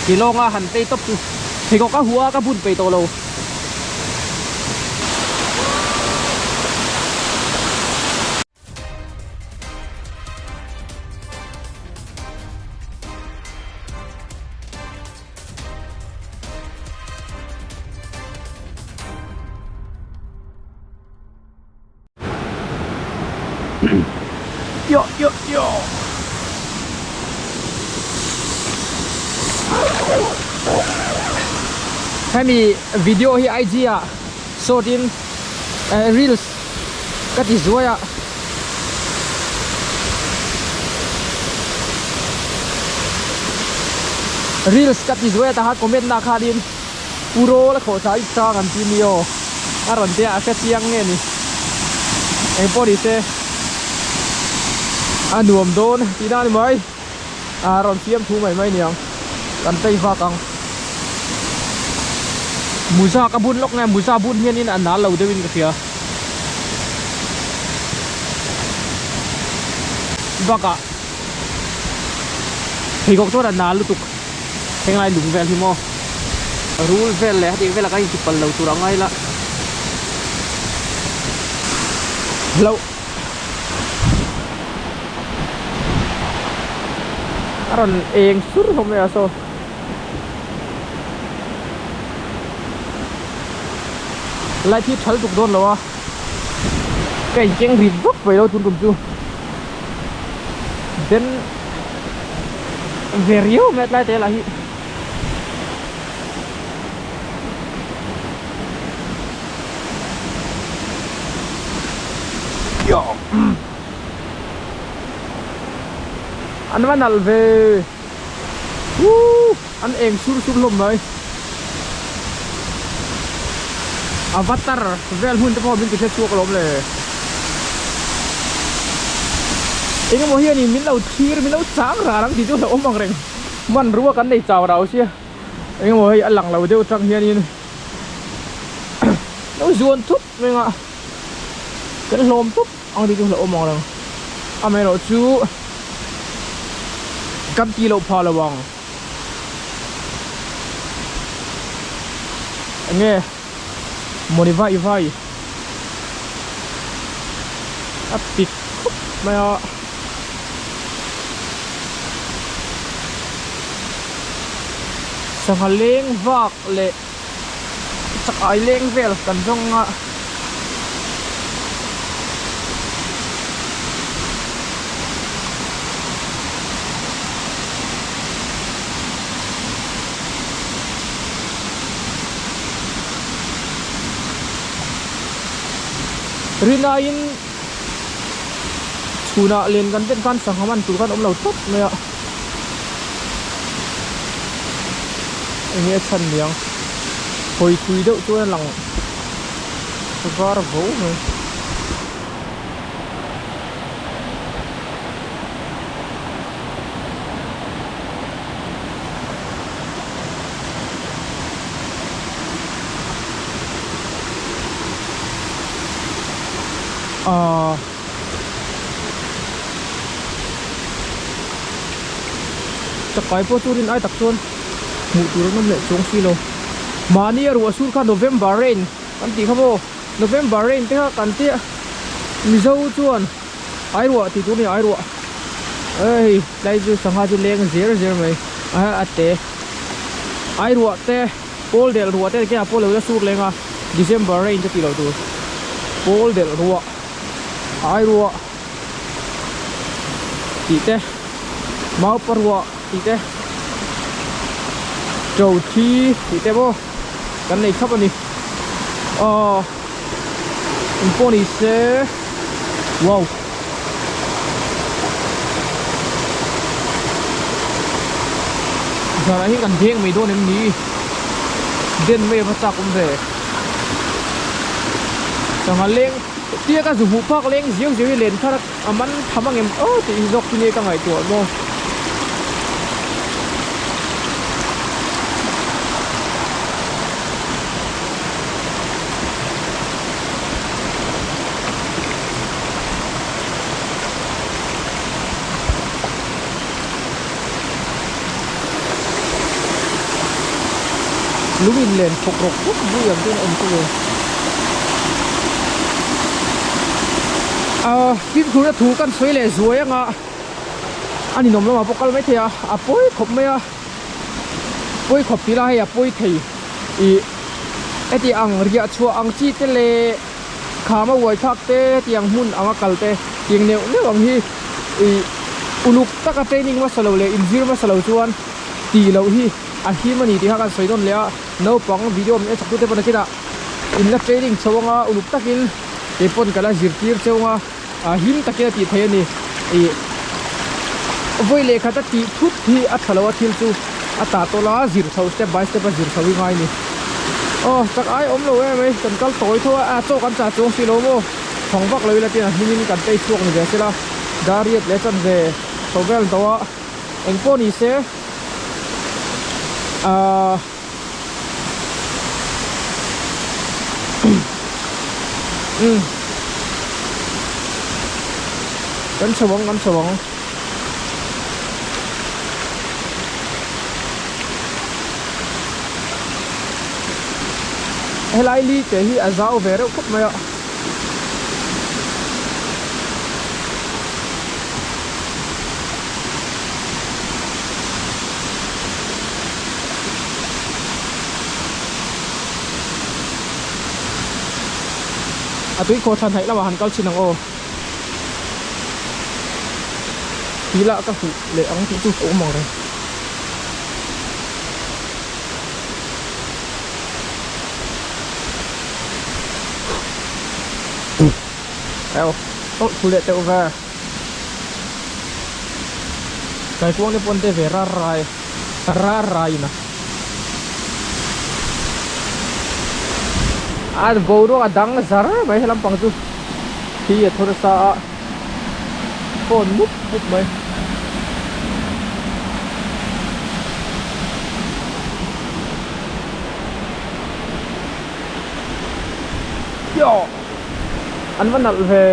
Tilawnga han tei tawp chu pheikhawk a hua ka bun peih tawh lo. Yo yo yo. Hemi video hi IG ah short in reels ka ti zuai a. Reels ka ti zuai a tahan comment na khanin Puro la khawh thlai chang an ti mi aw a rawn tia a hre chiang nge ni eng pawh ni se a nuam dawn tih na a ni mai a rawn fiam thu mai mai niang kan tei vak ang muza ka bun lawk nge muza bun hian in a nal lo deuh in ka hria bakah pheikhawk chuan a nal lutuk. Thenglai lung vel hi maw rul vel leh hetiang velah kan intipal lo tur a ngai la hlauh a rawn eng sur hlawm mai a saw light hi thal tuk dawn lo a ka inkeng rit vak mai lo tun tum chu then. Ve riau mai a tlai te lah hi An va nalh ve Woo an eng sur sur hlawm mai Avatar vel hmun te pawh min ti hre chhuak alawm le. Engemaw hianin min lo thlir min lo chang ral ang tih chu hlauhawm ang reng hmanrua kan nei chau rau sia engemaw hei a lang lo deuh tang hianin lo zuan thut mai anga kan hlawm tawp ang tih chu hlauhawm ang reng amaherawh chu kan tih loh phah lo ang enge mawni vai vai. A pik khup mai a. Sangha leng vak leh chakai leng vel kan zawng a. Rinaiin chhunah len kan pen khan sangha man tur khan awm lo tawp mai a enge a chhan niang hawi thui deuh chuan a lang var vo mai. Ahh chakai pawh chu rin ai tak chuan hmuh tur an awm leh chuang si lo mahni a ruah sur kha November rain kan tih kha maw November rain te kha kan tia Mizo chuan ai ruah tih tur a ni ai ruah hei tlai chu sangha chu leng zer zer mai a te ai ruah te. Pawl delh ruah te keng ah pawh lo la sur leng a December rain te tih loh tur pawl delh ruah ai ruah tih te maupa ruah tih te to thi tih te maw kan nei thlap a ni aw engpawh ni se wow. Zanah hian kan deng mai dawn em ni? Den mai ava chak awm ve. Sangha leng tia ka zu hmuh phak leng ziau ziau hi len thar a man tham ang em aw tih hi zawk chu nia ka ngaihtuah maw. Lung in len thawk rawk rawk bui ang chuan a awm chu ve. Ahh fimkhurna thu kan sawi leh zuai anga a ninawm lamah pawh kal maithei a, a pawi khawp mai a, pawi khawp tih lah hei a pawi thei ih heti ang riah chhuah ang chi te leh kham a uai thlak te hetiang hmun anga kal te tiang neuh neuh ang hi ih uluk taka training hmasa lo leh inzir hmasa lo chuan tih loh hi a him a ni tih kha kan sawi nawn leh a naupang video min en chak tute pawh nakinah in la training chho anga uluk takin kei pawn ka la zirtir cheu anga a him takin a tih theih a ni ih vawi leh khat a tih thut hi a tha lo a thil chu a tah tawlh a zir chho step by step a zir chho hi ngai a ni aw chak ai awm lo em mai kan kal tawi tho a a chaw kan chah chuang si lo maw thawng vak lo ila tin a hnungin kan tei chhuak ni ve sela dariat leh chan ve chho vel tawh a engpawh ni se ahh. Umm kan chho ang kan chho ang helai li te hi a zau ve reuh khawp mai a. A tui khaw thlan haih lamah han kal chin ang aw. Tih lah ka huh leh ang tih chu a awm ang reng. Eo, tawlh thu leh teuh ve. Kaikuang te pawn te ve rar rai. Rar rai in a. A boruak a dang zar mai he lampang chu thi a thawr sa a phone mup mup mai. Yoh! An va nalh ve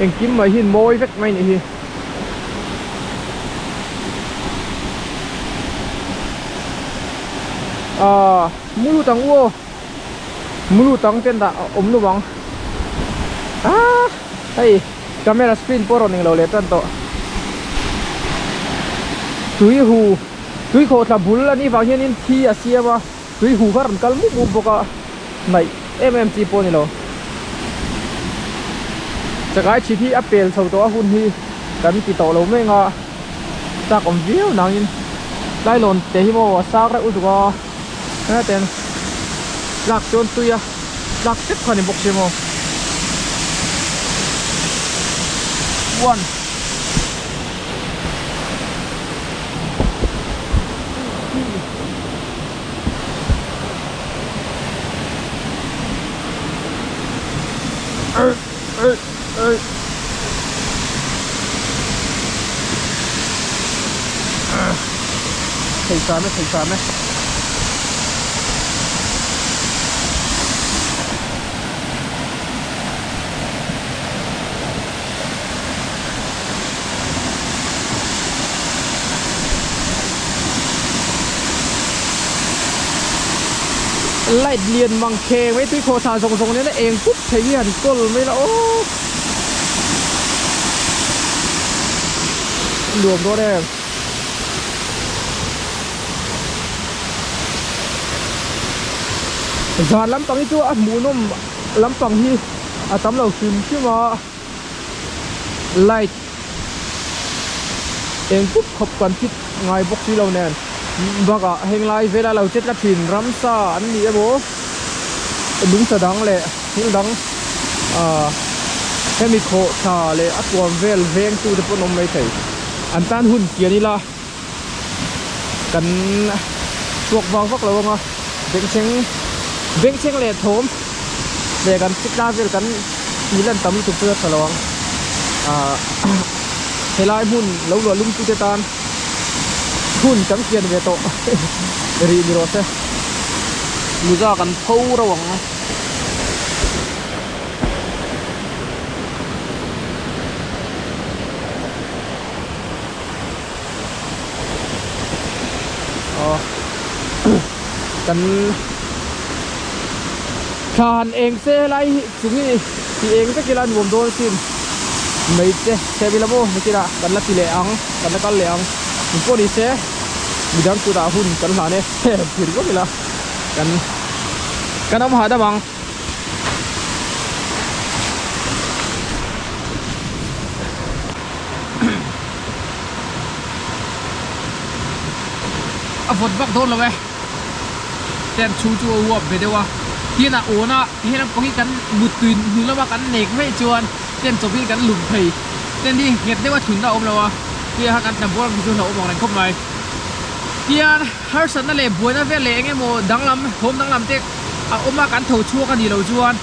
engkim mai hi mawi vek mai nih hi. Ahh mulut ang u aw mulut ang ten dah awm lo ang ahh hei camera screen pawh a rawn englo leh tan tawh tui hu tui khawhthla bul a nih vang hianin thi a siam a tui hu kha a rawn kal mup mup bawk a hnaih em em chi pawh a ni lo. Chakai chhit hi a pel chho tawh a hun hi kan ti tawh lo mek a chak awm viau nangin tlailawn te hi maw a sang reuh lutuk a hetiang tlak chuan tui a tlak tep kha a ni bawk sia maw one. Thei hram e thei hram e. Light lian mang kheng mai tui khawh thla zawng zawng nen a eng pup thei hi han kawl mai la aw nuam dawn em. Zan lampang hi chu a hmuhnawm lampang hi a tam lo hrim hrim a light eng pup khawp kan fit ngai bawk si lo nen bakah heng lai vela lo chet la thin ramsa an ni emaw lungcha dang leh thil dang ah hemi khawh thla leh a tuam vel veng tu te pawh an awm maithei an tan hun kian ila kan chhuak vang vak lo anga bengchheng bengchheng leh thawm leh kan chik lai vel kan tih lan tam lutuk chu a tha lo ang ah helai hmun lo luah lum tute tan hun kan kian ve tawh rih ni rawh se muza kan pho reuh ang. Kan thla han eng se helai hi chung hi ti eng vek ila nuam dawn asin mai te chhe ila maw nakinah kan la ti leh ang kan la kal leh ang eng pawh ni se midang kutah hun kan hlan e thir vak ila kan kan awm hahdam ang. A vawt vak dawn lo e tent chhung chu a uap ve deuh a tin a awn a hei lampang hi kan muttui hnu lama kan nek mai chuan tent chawp in kan lum thei tent hi nghet deuh a thunna a awm lo a tia kha kan tla buar ang chu hlauhawm ang reng khawp mai tian harsatna leh buaina vel leh eng emaw danglam thawm danglam te a awm a kan tho chhuak a nih loh chuan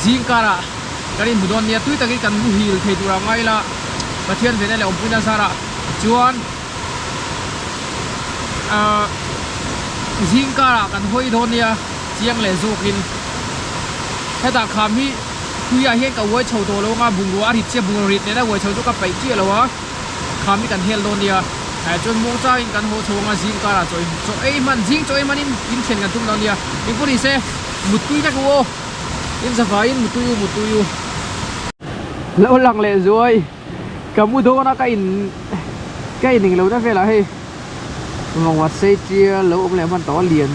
zing karah kan inhmu dawn nia tui takin kan muhil thei tur ang ngaila Pathian vena leh awmpuina zarah chuan ahh zing karah kan hawi dawn nia chiang leh zawkin hetah kham hi puiah hian ka uai chho tawh lo anga bungrua a rit chiah bungrua rit nena uai chho chu ka peih chiah lo a kham hi kan hel dawn nia eh chuan muang changin kan haw chho anga zing karah chaw chaw ei hman zing chaw ei hmanin in thlen kan tum lo nia engpawh ni se muttui vek u aw. In zavaiin mutui u mutui u. Lo lang leh zuai ka mu dawn a ka in ka in englo na velah hei vawngva sei tial lo awm leh hman tawh a lian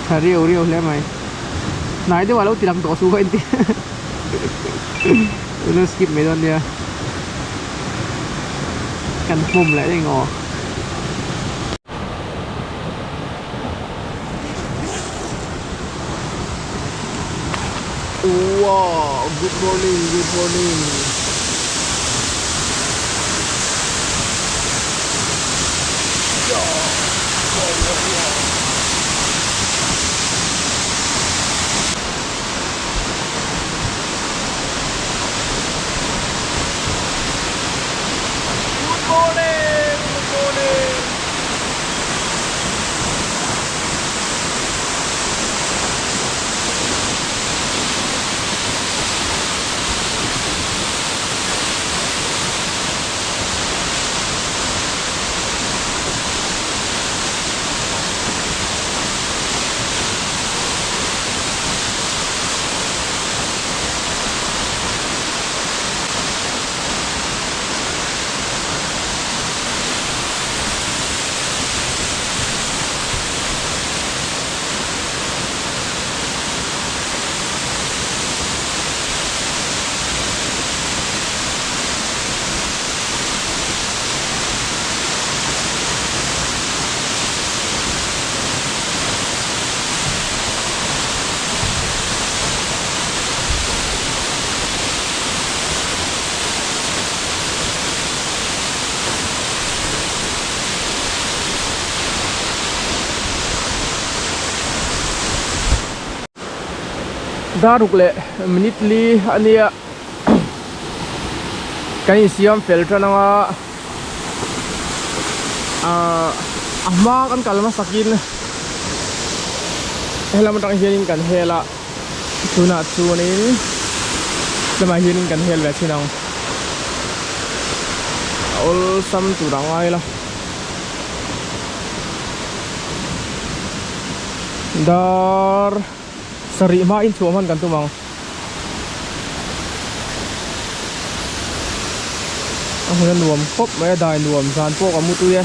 tha riau riau hle mai hnai deuh ah lo ti lang tawh suh ka inti lo skip mai dawn nia kan hmawm leh daih ang aw. Wow, good morning, good morning. Good morning, good morning. Daruk leh minute li a nia kan insiam fel tan anga ahh a hma kan kal hmasakin helam atang hianin kan hel a tunah chuanin lamah hianin kan hel ve thin ang. A awlsam tur a ngai la dar sarih hma in chhuah hman kan tum ang a hmun a nuam khawp mai a dai nuam zan pawh ka mu tui e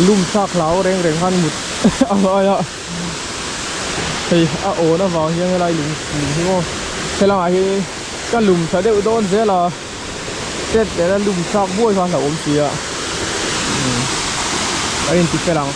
lum thlak hlau reng reng khan mut a ngai a. Hei a awn avang hian helai lung lung hi maw helangah hian ka lum tha deuh dawn zel a tent nena lum thlak buai kha a hlauhawm si a a inti fel ang.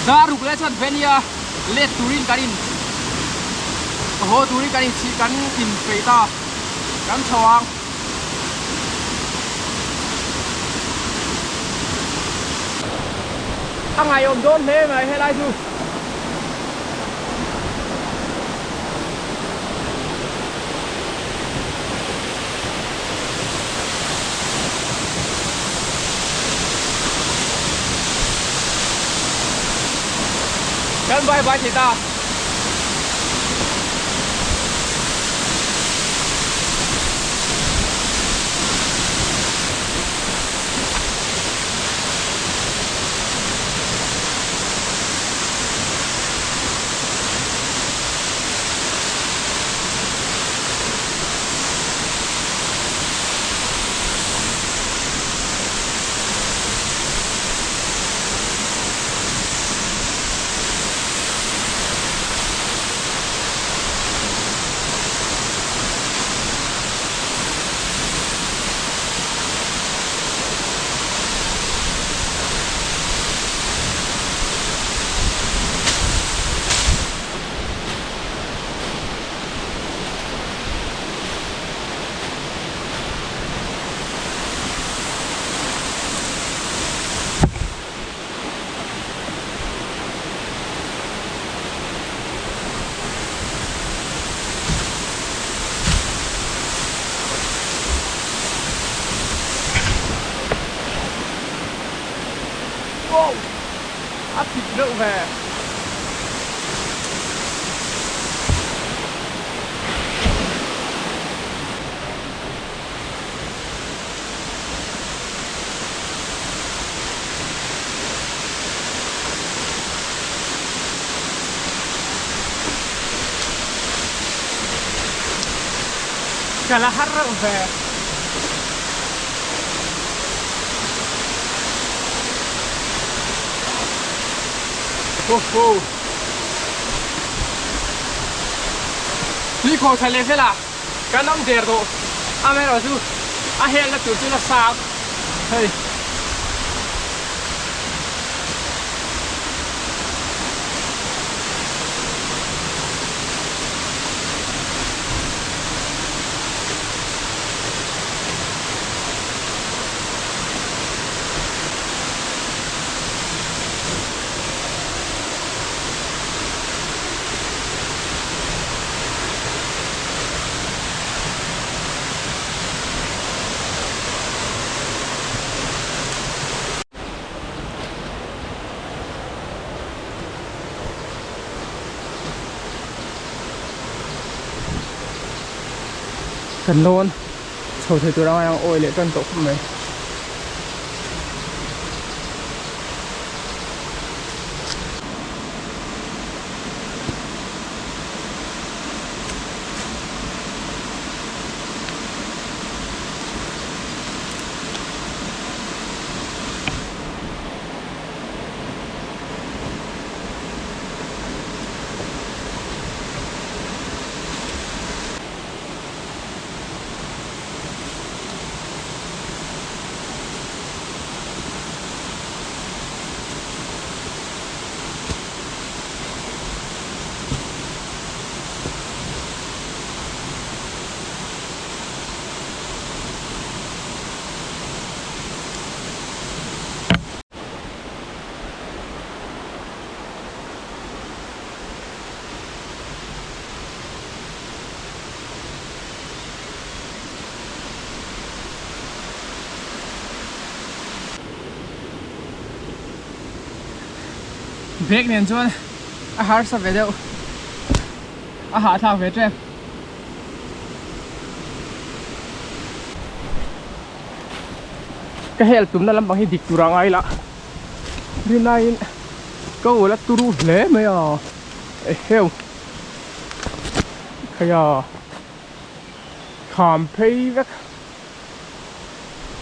Daruk leh chuan Venia let turin kan in haw turin kan inchhih kan inpeih ta kan chho ang. A ngaihawm dawn hle mai helai chu. Kan bye bye thei ta. Wow! A pit reuh ve. Ka la har reuh ve. Ho ho. Tui khaw tha leh vel ah kan awm der tawh. Amaherawhchu a helna tur chu la sang hei. Kan lawn chho thei tur anga awi leh tan tawh khawp mai. Bag nen chuan a harsa ve deuh a hahthlak ve tep. Ka hel tumna lampang hi dik tur a ngai la rinaiin ka ul a turu hle mai a eheu khaia kham phei vek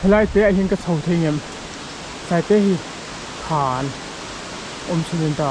helai te ah hian ka chho thei ngem tlai te hi khan awm chhun in ta.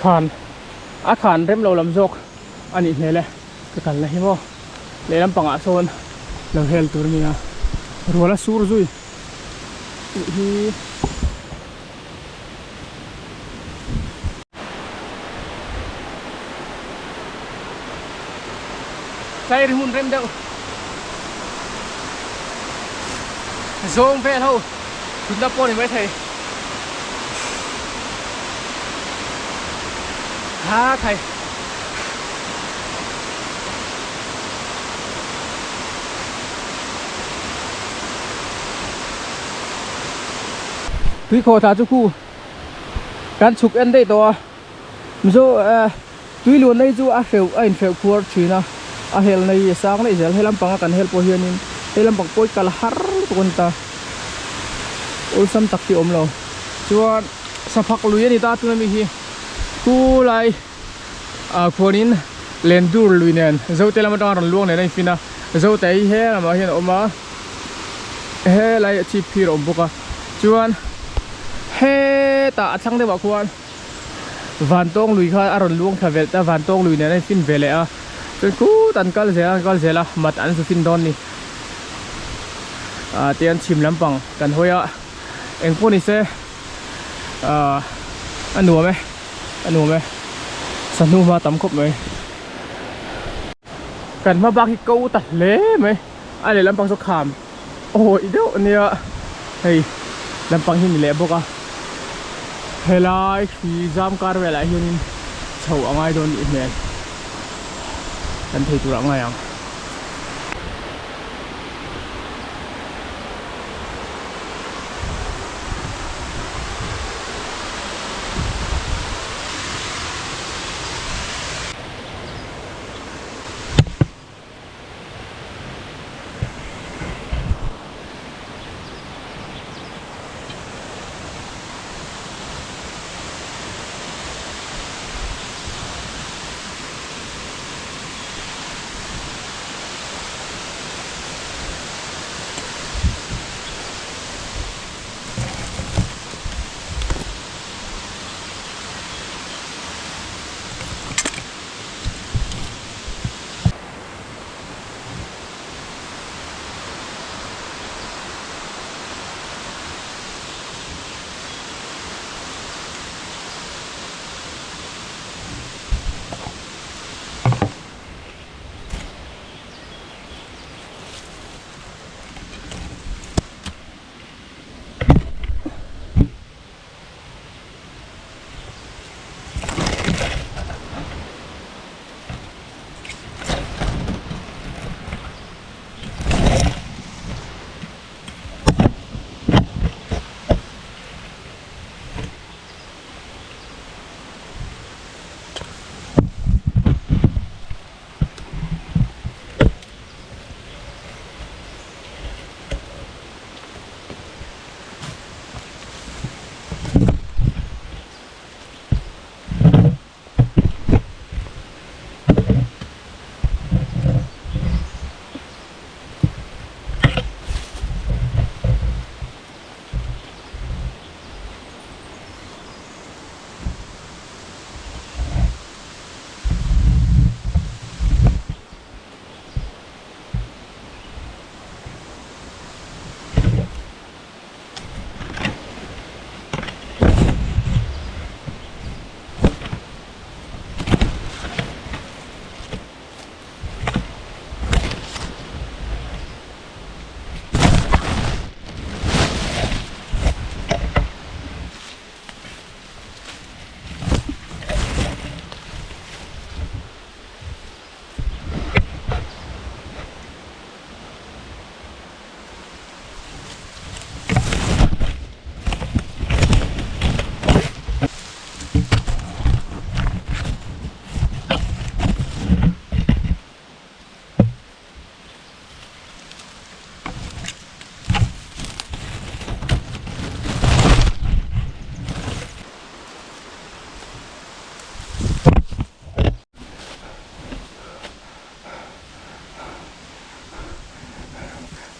Khan a khan rem lo lam zawk a nih hmel e ka kalna hi maw lehlam pangah sawn lo hel tur a nia rual a sur zui tih hi. Tlair hmun rem deuh zawng vel ho thutna pawh a ni maithei ha khai tui khawh thla chu khu kan chhuk en daih tawh a mizo eh tui luan na hi chu a hreuh a inhreuh khuar thin a a hel na hi a sang daih zel helam panga kan hel pawh hianin helam pang pawi kal har lutuk a ni ta awlsam tak hi a awm lo chuan saphak lui a ni ta tuna mi hi khulai ah khuanin lendur lui nen zote lam atanga rawn luang nen a infin a zote hi he lamah hian a awm a helai a chhip phir a awm bawk a chuan hetah a thlang deuhah khuan vantawng lui kha a rawn luang thla velh ta vantawng lui nen a infin ve leh a chuan khut an kal zel a an kal zel a mat an zu fin dawn a ni ah tihian chhim lampang kan hawi a engpawh ni se ah a nuam e a nuam e sahnu hma tam khawp mai kan hma bak hi ko ta hle mai a leh lampang chu kham awih deuh ania hei lampang hi ni leh bawk a helai hri zam kar velah hianin chho a ngai dawn nih hmel kan thei turah a ngai ang.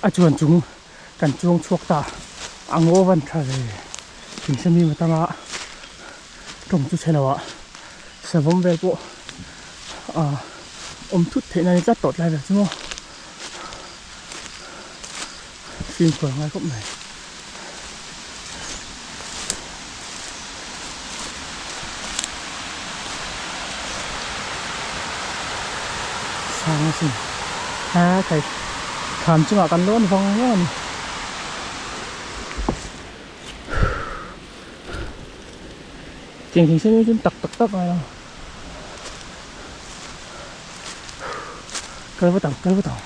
A chuan chung kan chuang chhuak ta a ngaw van tha ve thingse mi matanga tawng chu chhe lo ah. Savawm vel pawh ah awm thut theihna a ni tlat tawh tlai vel chu maw fimkhur a ngai khawp mai. Sang asin a thei kham chungah kan lawn vang vang a ni. Tiang thing sen hi chuan tak tak tak a ngai lo. Kal vat ang, kal vat ang.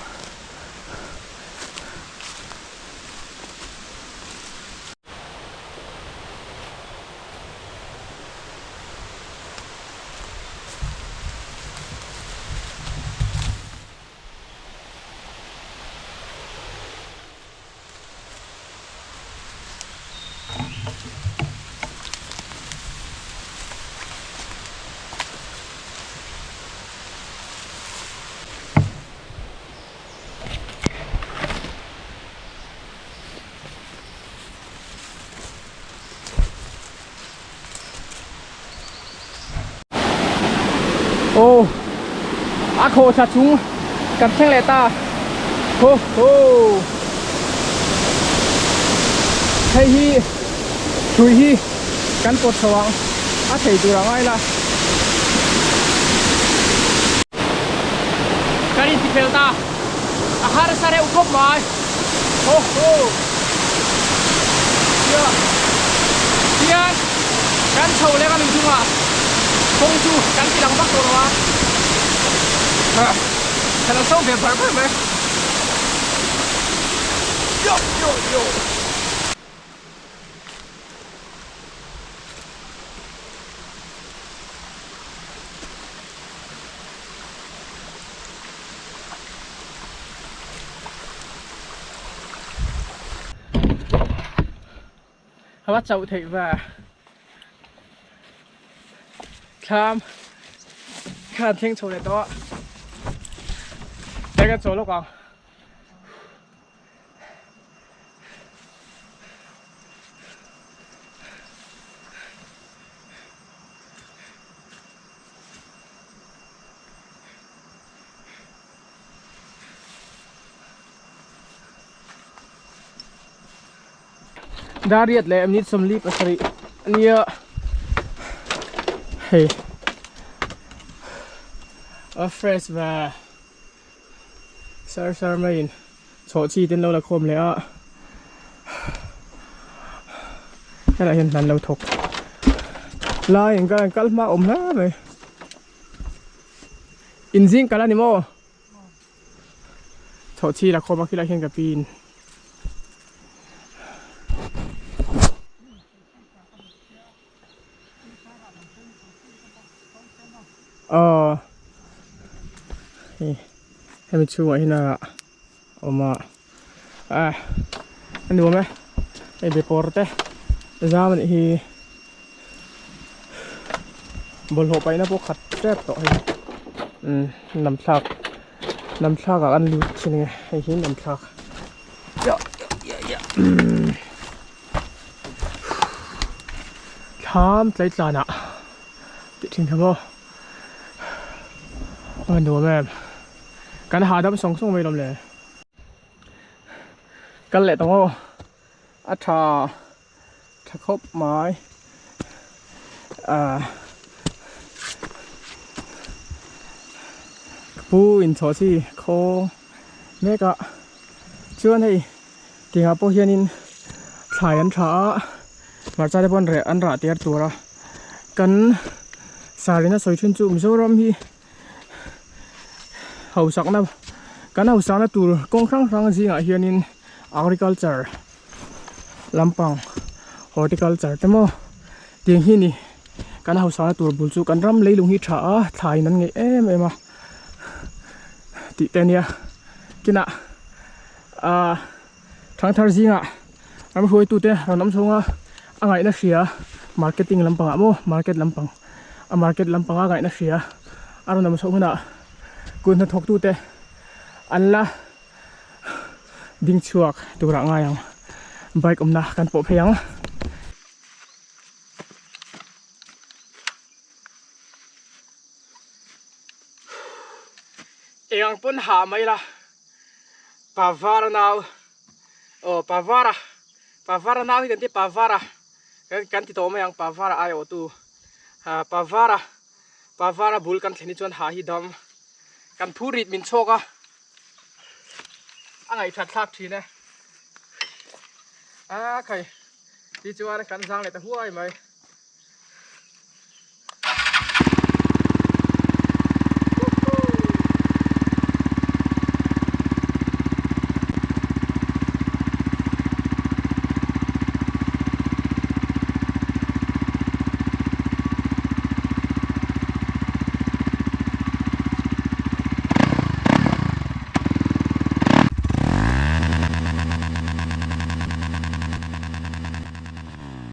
Aw a khawhthla chung kan thleng leh ta ho ho hei hi hrui hi kan pawt chho ang a thei tur a ngai la kan inti fel ta a harsa reuh khawp mai ho ho hian kan chho leh a lui chungah kawng chu kan ti lang vak tawh lo a ka lo so ve bar bar mai yo yo yo. A va chauh theih va thlam kha an thleng chho leh tawh a tlai kan chawl lawk ang. Dariat leh minute 47 ania hei a fresh ve sar sar maiin chhawh chi te an lo la khawm leh a helaiah hian hna an lo thawk lai an kal hma awm hle mai. In zing kal a ni maw? Chhoh chhi la khawm a khilaiah hian ka pin. Aw hei hemi chhungah hian a awm a ah a nuam e hei bepawr te zam a nih hi bawlhhlawh paihna pawh khat tep tawh hei umm nam thlak nam thlak ah an lut thin ang e hei hi nam thlak thlam tlai tlan ah tih thin kha maw a nuam em. Kan hahdam sawng sawng mai lawm le. Kal leh tawng aw. A tha tha khawp mai. Ah. Ka pu in chho chi khawng mek a. Chuan hei tingah pawh hianin thlai an tha a. Hmarcha te pawh an reh an rah tir tur a. Kan sarina sawi thin chu Mizoram hi. Hausakna kan hausakna tur kawng hrang hrang zingah hianin agriculture lampang horticulture te maw tiang hi ni kan hausakna tur bul chu kan ram leilung hi tha a thlaiin an ngeih em em a tih te ania kinah ahh thangthar zingah ram hruaitute rawn awm chhunga a ngaihna hria marketing lampangah maw market lampang a market lampanga ngaihna hria a rawn awm chhoh hunah kut hnathawktute an la ding chhuak turah ngai ang bike awmna kan pawh phei ang. Eng ang pawn hah mai la Pavara nau aw Pavara Pavara nau hi kan ti Pavara kan ti tawh mai ang Pavara aiawhtu Pavara Pavara bul kan thlen hi chuan hah hi dam kan phur rit min chhawk a a ngaihthat thlak thin e a khai ti chuan kan zang leh ta huai mai.